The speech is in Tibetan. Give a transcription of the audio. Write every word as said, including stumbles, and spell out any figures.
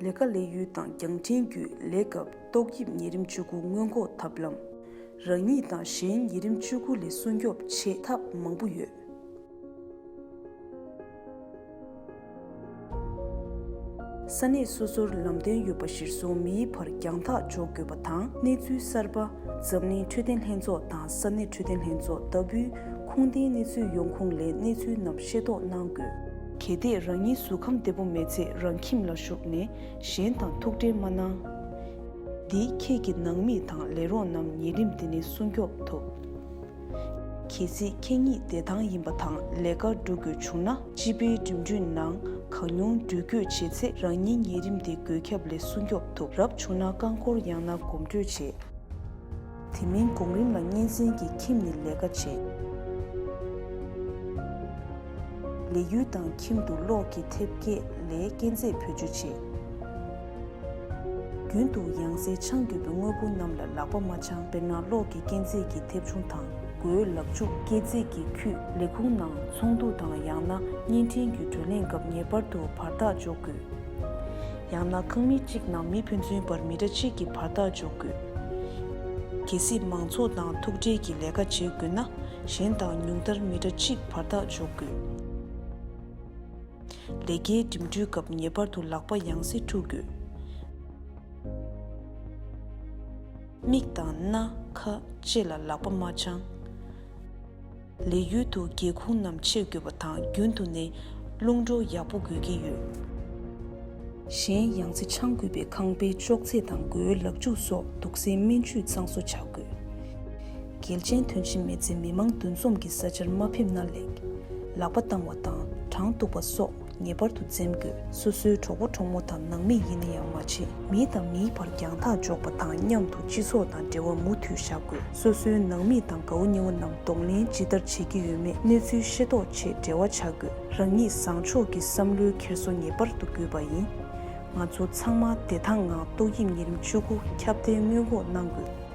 ལས་ཀ་ལས་ཡུལ་དང་རྒྱང་འཕྲིན་བརྒྱུད་ལས་སྐབས་ཏོག་དབྱིབས་ཉེ་རིམས་བཅུ་དགུ་སྔོན་འགོག་ཐབས་ལམ། རང་ཉིད་དང་གཞན་ཉེ་རིམས་བཅུ་དགུ་ལས་སྲུང་སྐྱོབ་ཆེད་ཐབས་མང་པོ་ཡོད། ས་གནས་སོ་སོར་ལམ་སྟོན་ཡོད་པ་གཞིར་བཟུང་མིའི་བར་རྒྱང་ཐག་འཇོག་དགོས་པ་དང་། གནས་ཚུལ་གསར་པ། འཛམ་གླིང་འཕྲོད་བསྟེན་ལྷན་ཚོགས་དང་ས་གནས་འཕྲོད་བསྟེན་ལྷན་ཚོགས་ལྟ་བུའི་ཁུངས་ལྡན་གནས་ཚུལ་ཡོང་ཁུངས་ལས་གནས་ཚུལ་རྣམས་ཤེས་རྟོགས་གནང་དགོས། གལ་ཏེ་རང་ཉིད་གཟུགས་ཁམས་བདེ་པོ་མེད་ཚེ་རང་ཁྱིམ་ལ་བཞུགས་ནས་གཞན་དང་ཐུག་འཕྲད་མ་གནང་། འདིས་ཁྱེད་ཀྱི་ནང་མི་དང་ལས་རོགས་རྣམས་ཉེ་རིམས་འདི་ནས་སྲུང་སྐྱོབ་ཐུབ། གལ་སྲིད་ཁྱེད་ཉིད་བདེ་ཐང་ཡིན་པ་དང་ལས་ཀར་འགྲོ་དགོས་བྱུང་ན། སྤྱི་པའི་འགྲིམ་འགྲུལ་ནང་གང་མྱོང་འགྲུལ་སྐྱོད་བྱེད་ཚེ་རང་ཉིད་ཉེ་རིམས་དེ་འགོས་ཁྱབ་ལས་སྲུང་སྐྱོབ་ཐུབ། རབ་བྱུང་ན་རྐང་འཁོར་ཡང་ན་གོམ་བགྲོད་བྱེད། དེ་མིན་གོང་རིམ་ལ་སྙན་གསན་གྱིས་ཁྱིམ་ནས་ལས་ཀ་བྱེད། ལས་ཡུལ་དང་ཁྱིམ་དུ་གློག་གི་ཐེབས་སྐྱེད་ལས་སྐྱེད་རྫས་བེད་སྤྱོད་བྱེད། རྒྱུན་དུ་ཡང་སེ་འཆང་དགོས་པའི་དངོས་པོ་རྣམས་ལ་ལག་པ་མ་འཆང་། དཔེར་ན། གློག་གི་སྐྱེད་རྫས་ཀྱི་ཐེབས་ཆུང་དང་། མགོའི་ལག་འཇུ། སྐྱེད་རྫས་ཀྱི་ཁྱུ། ལས་ཁུངས་ནང་ཚོགས་འདུ་དང་ཡང་ན་བརྙན་འཕྲིན་གྱི་བགྲོ་གླེང་སྐབས་ངེས་པར་དུ་བར་ཐག་འཇོག་དགོས། ཡང་ན་ཁང་མིག་གཅིག་ནང་མི་ཕན་ཚུན་བར་མི་ཊར་གཅིག་གི་བར་ཐག་འཇོག་དགོས། གལ་སྲིད་མང་ཚོགས་དང་ཐུག་འཕྲད་ཀྱི་ལས་ཀ་བྱེད་དགོས་ན། གཞན་དང་ཉུང་མཐར་མི་ཊར་གཅིག་བར་ཐག་འཇོག་དགོས། ལས་ཀའི་འགྲིམ་འགྲུལ་སྐབས་ངེས་པར་དུ་ལག་པ་ཡང་སེ་འཁྲུ་དགོས། མིག་དང་སྣ། ཁ་བཅས་ལ་ལག་པ་མ་འཆང་། ལས་ཡུལ་དུ་སྒེའུ་ཁུང་རྣམས་ཕྱེ་དགོས་པ་དང་རྒྱུན་དུ་ནས་རླུང་འགྲོ་ཡག་པོ་དགོས་ཀྱི་ཡོད། གཞན་ཡང་སེ་འཆང་དགོས་པའི་ཁང་པའི་ཅོག་ཙེ་དང་མགོའི་ལག་འཇུ་སོགས་དུག་སེལ་སྨན་བཅོས་གཙང་བཟོ་བྱ་དགོས། གལ་ཆེན་དོན་ཆེན་མེད་ཚེ་མི་མང་འདུ་འཛོམས་ཀྱི་ས་ཆར་མ་ཕེབས་ན་ལེགས། ལག་པ་བཏང་བ་དང་གྲང་འཐུང་བ་སོགས་ངེས་པར་དུ་འཛེམ་དགོས། སོ་སོའི་གྲོགས་པོ་གྲོགས་མོ་དང་ནང་མི་ཡིན་ན་ཡང་མ་བྱེད། མི་དང་མིའི་བར་རྒྱང་ཐག་འཇོག་པ་དང་མཉམ་དུ་སྤྱི་ཚོགས་དང་འབྲེལ་བ་མུ་མཐུད་བཞག་དགོས། སོ་སོའི་ནང་མི་དང་དགའ་བོ་ཉེ་བོ་རྣམས་གདོང་ལེན་ཇི་ལྟར་བྱེད་ཀྱི་ཡོད་མེད་གནས་ཚུལ་ཤེས་རྟོགས་ཆེད་འབྲེལ་བ་བྱ་དགོས། རང་ཉིད་བཟང་ཕྱོགས་ཀྱི་བསམ་བློའི་འཁྱེར་སོ་ངེས་པར་དུ་དགོས་པ་ཡིན། ང་ཚོ་ཚང་མ་བདེ་ཐང་ངང་ཏོག་དབྱིབས་ཉེ་རིམས་བཅུ་དགུ་ཁྱབ་གདལ་སྔོན་འགོག་གནང་དགོས།